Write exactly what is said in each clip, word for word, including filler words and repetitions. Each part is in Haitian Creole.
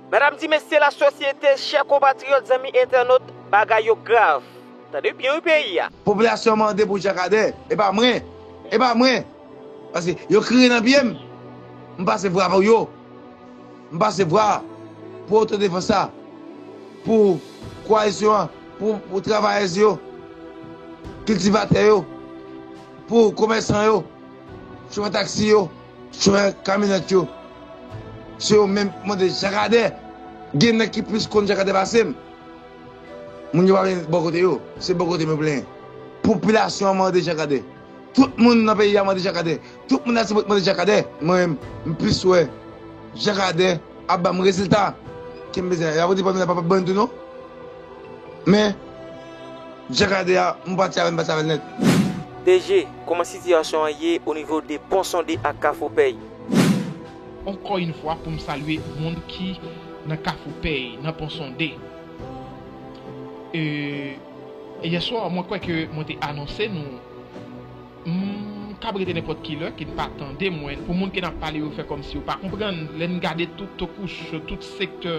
Medam, di mesye, lasosyete, chè konpatriyòt, zanmi entènot, bagay yo grav. Tande byen wi peyi a. Popilasyon an mande pou Jakadè, e pa mwen, e pa mwen. Paske yo kriye nan pye m, m pase vwa pou yo. M pase vwa pou otodefans la, pou koalisyon an, pou, pou travayèz yo, kiltivatè yo, pou komèsan yo, chofè taksi yo, chofè kamyonèt yo. Se yo menm k mande Jakadè. Gen nèg ki plis konn Jakadè pase m. Moun yo pa vle bò kote yo, se bò kote m yo plenyen. Popilasyon an mande Jakadè. Tout moun nan peyi a mande Jakadè. Tout moun Latibonit mande Jakadè. Mwen menm, m plis wè Jakadè ap ban m rezilta ke m bezwen. Y ap rete pami la, pa, pa ban m tou non. Men, Jakadè a, m pati avè l, m pati avè l nèt. D G, kòman sitiyasyon an ye o nivo de Pon Sonde ak Kafou Pèy? Ankò yon fwa, pou m salye moun ki nan Kafou Pèy, nan Pon Sonde. E, yèswa, mwen kwè ke mwen te anonse nou, m kab rete nenpòt ki lè, ke n pa tande mwen. Pou moun ke n ap pale yo fè kòmsi yo pa konprann. Lè n gade tout kouch, tout sektè,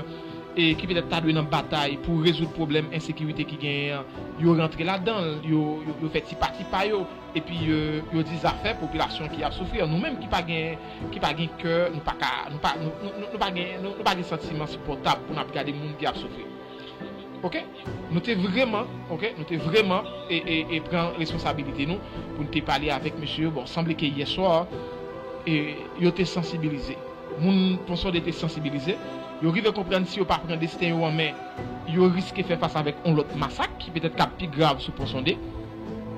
e ki petèt ta dwe nan batay pou rezoud pwoblèm ensekirite ki genyen an, yo rantre ladan l, yo, yo, yo fè ti pati pa yo, epi, e, yo di zafè popilasyon ki ap soufri an. Nou menm ki pa gen, ki pa gen kè, nou pa ka, nou pa, nou, nou, nou, nou pa gen, nou, nou pa gen santiman sipòtab pou n ap gade moun ki ap soufri. Oke? Nou te vrèman, oke, nou te vrèman e, e, e pran responsabilite nou pou n te pale avèk mesye yo. Bon, sanble ke yèswa, e, yo te sansibilize. Moun Pon Sonde te sansibilize. Yo rive konprann si yo pa pran desten yo an men, yo riske fè fas avèk yon lòt masak ki petèt k ap pi grav sou Pon Sonde.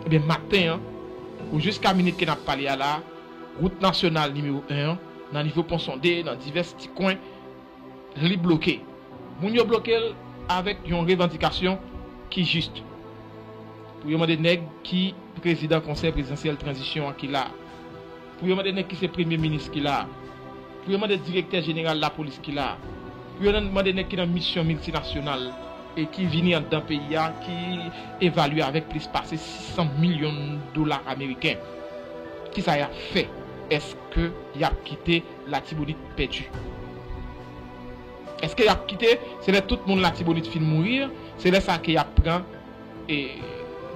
Ebyen, maten an, ou jiska minit ke n ap pale a la, wout nasyonal nimewo en an, nan nivo Pon Sonde, nan divès ti kwen, li bloke. Moun yo bloke l avèk yon revandikasyon ki jis. Pou yo mande nèg ki prezidan Konsèy Prezidansyèl Tranzisyon an ki la a. Pou yo mande nèg ki se premye minis ki la a. Pou yo mande direktè jeneral lapolis ki la a. Pou yo nan, mande nèg ki nan misyon miltinasyonal e ki vini anndan peyi a, ki evalye avèk plis pase sis san milyon dola ameriken. Kisa y ap fè? Èske y ap kite Latibonit pèdi? Èske y ap kite, se lè tout moun Latibonit fin mouri, se lè sa ke y ap pran, e,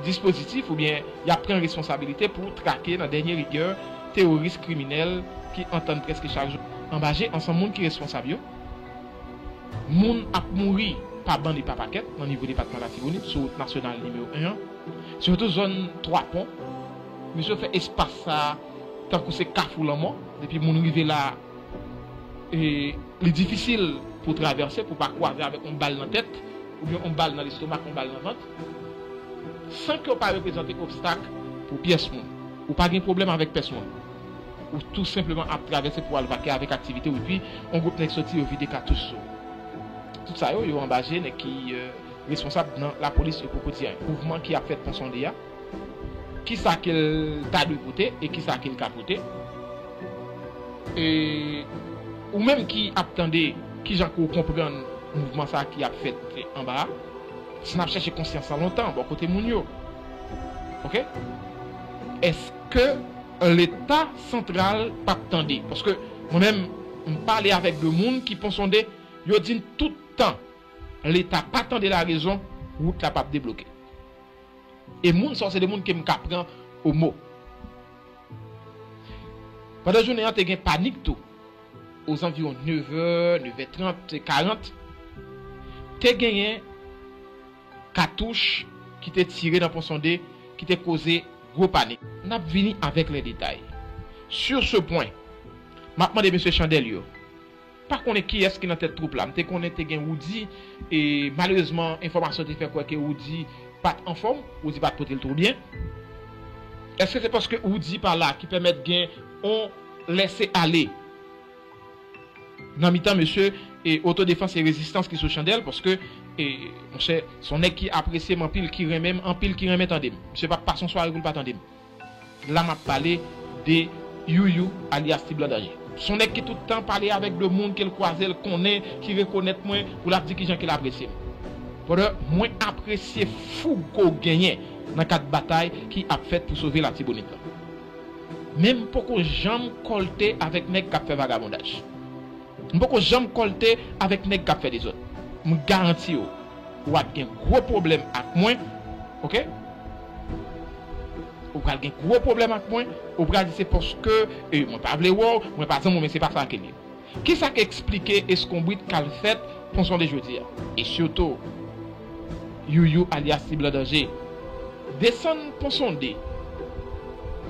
dispozitif oubyen y ap pran responsabilite pou trake nan dènye rigè teworis kriminèl ki antann prèske chak jou? Anba je ansanm moun ki responsab yo, moun ap mouri pa bann e pa pakèt nan nivo depatman Latibonit sou wout nasyonal nimewo en an, sitou zòn Twa Pon. Mesye yo fè espas sa a tankou se kafou lanmò, depi moun rive la, e, li difisil pou travèse, pou pa kwaze avèk yon bal nan tèt, oubyen yon bal nan lestomak, yon bal nan vant, san ke w pa reprezante obstak pou pyès moun. Ou pa gen pwoblèm avèk pèsonn. Ou tou senpleman ap travèse pou al vake avèk aktivite w, epi yon gwoup nèg soti, yo vide katouch sou ou. Tout sa yo, yo anba je nèg ki, e, responsab nan lapolis, yo poko di anyen. Mouvman ki ap fèt Pon Sonde a, kisa ke l ta dwe pote e kisa ke l ka pote. E ou menm ki ap tande, kijan ke w konprann mouvman sa a ki ap fèt anba a? Si n ap chèche konsyans lan lontan, bò kote moun yo. Oke? Èske Leta santral p ap tande? Paske mwen menm, m pale avèk de moun ki Pon Sonde, yo di m tout tan, Leta pa tande larezon, wout la p ap debloke. E moun sa yo se de moun ke m ka pran o mo. Pandan jounen an, te gen panik tou. Ozanviwon nevè, nevè trant, karant, te genyen katouch ki te tire nan Pon Sonde, ki te koze gwo panik. N ap vini avèk lè detay. Sur ce point, m ap mande mesye Chandèl yo, pa konnen kiyès ki nan tèt twoup la. M te konnen te gen Roody, e malerezman, enfòmasyon te fè kwè ke Roody pa t anfòm, Roody pa t pote l twò byen. Èske se paske Roody pa la ki pèmèt gen on lèse ale nan mitan mesye, e otodefans e rezistans ki sou Chandèl, paske, e, monchè, se yon nèg ki apresye m anpil, ki renmen m anpil, ki renmen tande m. Misye p ap pase yon sware pou l pa tande m. La m ap pale de Youyou, alyas Ti Blan Danje. Se yon nèg ki tout tan pale avèk de moun ke l kwaze, l konnen, ki rekonèt mwen, pou l ap di kijan ke l apresye m. Brother, mwen apresye foug ke w genyen nan kad batay ki ap fèt pou sove Latibonit lan. Men m poko janm kòlte avèk nèg k ap fè vagabondaj. M poko janm kòlte avèk nèg k ap fè dezòd. M garanti w, w ap gen gwo pwoblèm ak mwen, oke? Ou pral gen gwo pwoblèm ak mwen, ou pral di se paske, e, mwen pa vle wè w, mwen pa zanmi w, men se pa sa ke l ye. Kisa k eksplike eskonbrit k al fèt Ponsonde jodi a? E sitou, Youyou alyas Ti Blan Danje desann Ponsonde.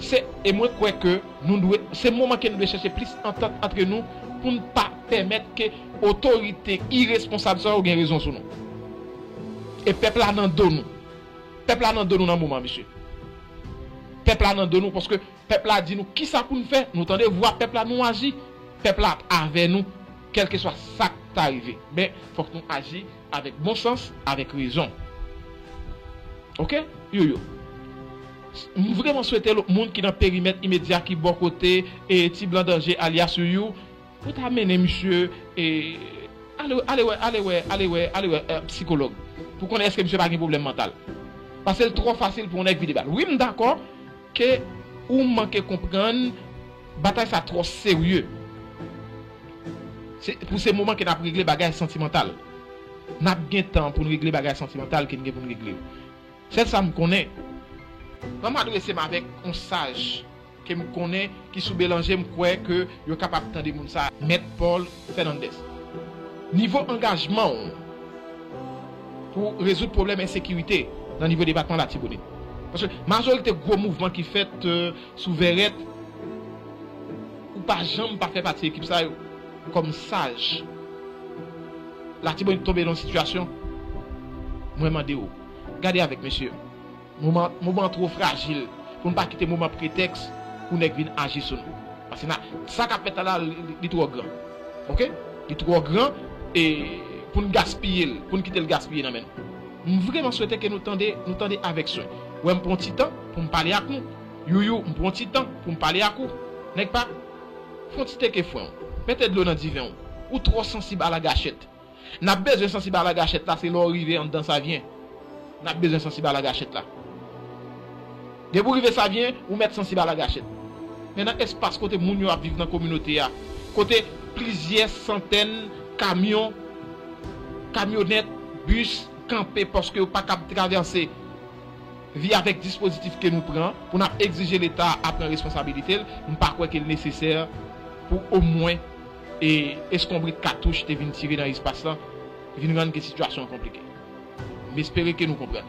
Se, e mwen kwè ke nou dwe, se moman ke nou dwe chèche plis antant antre nou pou n pa pèmèt ke otorite iresponsab sa yo gen rezon sou nou. E pèp la nan do nou. Pèp la nan do nou nan moman, mesye. Pèp la nan do nou paske pèp la di nou kisa pou n fè. Nou tande vwa pèp la, nou aji. Pèp la ap avè nou, kèlkeswa sa k ta rive. Men, fòk nou aji avèk bon sans, avèk rezon. Oke? Youyou. M vrèman swete lòt moun ki nan perimèt imedya ki bò kote e Ti Blan Danje alyas Youyou, ou ta mennen misye e ale, ale wè, ale wè, ale wè, ale wè, e, sikològ pou konnen èske misye pa gen pwoblèm mantal. Paske l twò fasil pou yon nèg vide bal. Wi, m dakò ke ou manke konprann batay sa twò serye. Se, pou se moman ke n ap regle bagay santimantal. N ap gen tan pou n regle bagay santimantal ke n gen pou n regle yo. Sèl sa m konnen, ban m adrese m avèk yon saj ke m konnen ki sou Belanje, m kwè ke yo kapab tande moun sa, Mèt Paul Fernandez. Nivo angajman w pou rezoud pwoblèm ensekirite nan nivo depatman Latibonit. Paske majorite gwo mouvman ki fèt, e, sou Vèrèt, ou pa janm pa fè pati ekip sa yo. Kòm saj, Latibonit tonbe nan yon sitiyasyon, mwen mande w, gade avèk mesye, moman, moman an twò frajil pou n pa kite moman pretèks pou nèg vin aji sou nou. Paske na, sa k ap fèt la, li, li, li twò gran. Oke? Li twò gran e pou n gaspiye l, pou n kite l gaspiye nan men nou. M vrèman swete ke nou tande, nou tande avèk swen. Wè, m pran ti tan pou m pale ak nou. Youyou, m pran ti tan pou m pale ak ou. Nèg pa, fè yon ti teke fren w. Mete dlo nan diven w. Ou twò sansib a lagachèt. N ap bezwen sansib a lagachèt la, se lè w rive anndan Savyen. N ap bezwen sansib a lagachèt la. Depi w rive Savyen, ou mèt sansib a lagachèt. Men nan espas kote moun yo ap viv nan kominote a, kote plizyè santèn kamyon, kamyonèt, bis kanpe paske yo pa kab travèse, via avèk dispozitif ke nou pran pou n ap egzije Leta a pran responsabilite l, m pa kwè ke l nesesè pou omwen e eskonbrit katouch te vin tire nan espas lan, vin rann ke sitiyasyon an konplike. M espere ke nou konprann.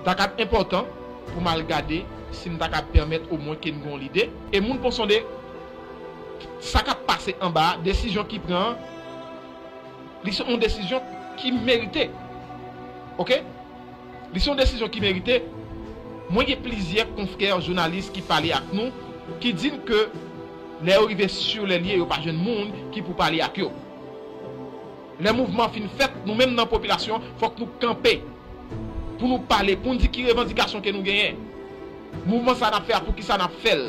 Ta kab enpòtan pou m al gade si m ta kab pèmèt omwen ke n gen yon lide. E moun Ponsonde, sa k ap pase anba a, desizyon ki pran an, li se yon desizyon ki merite. Oke? Li se yon desizyon ki merite. Mwen gen plizyè konfrè jounalis ki pale ak nou, ki di n ke lè yo rive sur les lieux, yo pa jwenn moun ki pou pale ak yo. Lè mouvman an fin fèt, nou menm nan popilasyon, fòk nou kanpe pou nou pale, pou n di ki revandikasyon ke nou genyen. Mouvman sa n ap fè a, poukisa n ap fè l?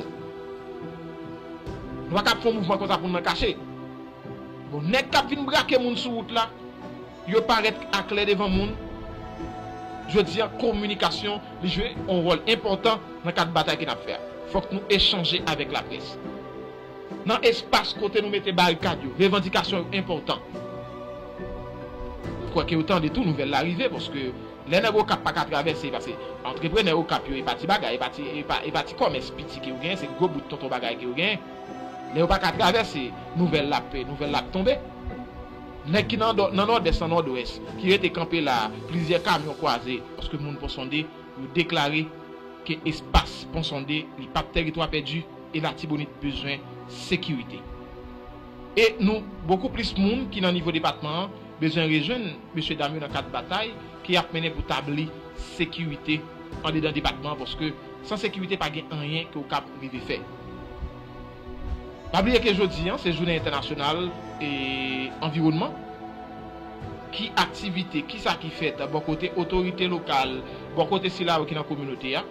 Nou pa kab fè yon mouvman konsa pou n nan kache. Bon, nèg k ap vin brake moun sou wout la, yo parèt aklè devan moun. Jodi a, kominikasyon, li jwe yon wòl enpòtan nan kad batay ke n ap fè a. Fòk nou echanje avèk laprès. Nan espas kote nou mete barikad yo, revandikasyon yo enpòtan. M kwè ke yo tande tou nouvèl la rive, paske lè nèg Okap pa ka travèse, paske antreprenè Okap yo, e pa ti bagay, e pa ti, e pa, e pa ti kòmès piti ke yo genyen, se gwo bout tonton bagay ke yo genyen. Lè yo pa ka travèse, nouvèl la ap, nouvèl la ap tonbe. Nèg ki nan, nan Nòdès, nan Nòdwès, ki rete kanpe la, plizyè kamyon kwaze, paske moun Ponsonde, yo deklare ke espas Ponsonde, li p ap tèritwa pèdi, e Latibonit bezwen sekirite. E nou, bokou plis moun ki nan nivo depatman an, bezwen rejwenn mesye dam yo nan kad batay ke y ap mennen pou tabli sekirite andedan depatman an, paske san sekirite, pa gen anyen ke w kab rive fè. Pa bliye ke jodi a, se jounen entènasyonal e anviwònman. Ki aktivite, kisa ki fèt bò kote otorite lokal, bò kote sila yo ki nan kominote a?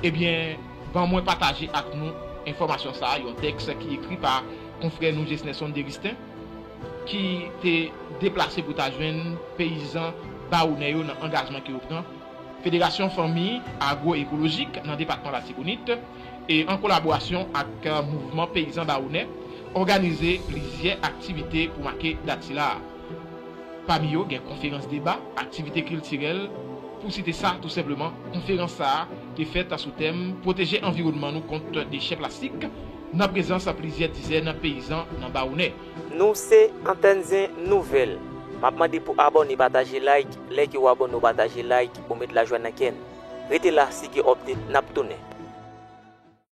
Ebyen, ban mwen pataje ak nou enfòmasyon sa a, yon tèks ki ekri pa konfrè nou Jesnerson Deristin, ki te deplase pou ta jwenn peyizan Bawonè yo nan angajman ke yo pran. Federasyon Fanmi Agwo-Ekolojik nan depatman Latibonit, e an kolaborasyon ak, e, Mouvman Peyizan Bawonè, òganize plizyè aktivite pou make dat sila a. Pami yo, gen konferans deba, aktivite kiltirèl, pou site sa tou senpleman. Konferans sa a te fèt sou tèm Pwoteje anviwònman nou kont dechè plastik, nan prezans plizyè dizèn peyizan nan Bawonè. Nou se Antèn Zen Nouvèl. M ap mande pou abòne, pataje, like. Lè ke w abòne, w pataje, like, ou met lajwa nan kè n. Rete la, si gen update, n ap tounen.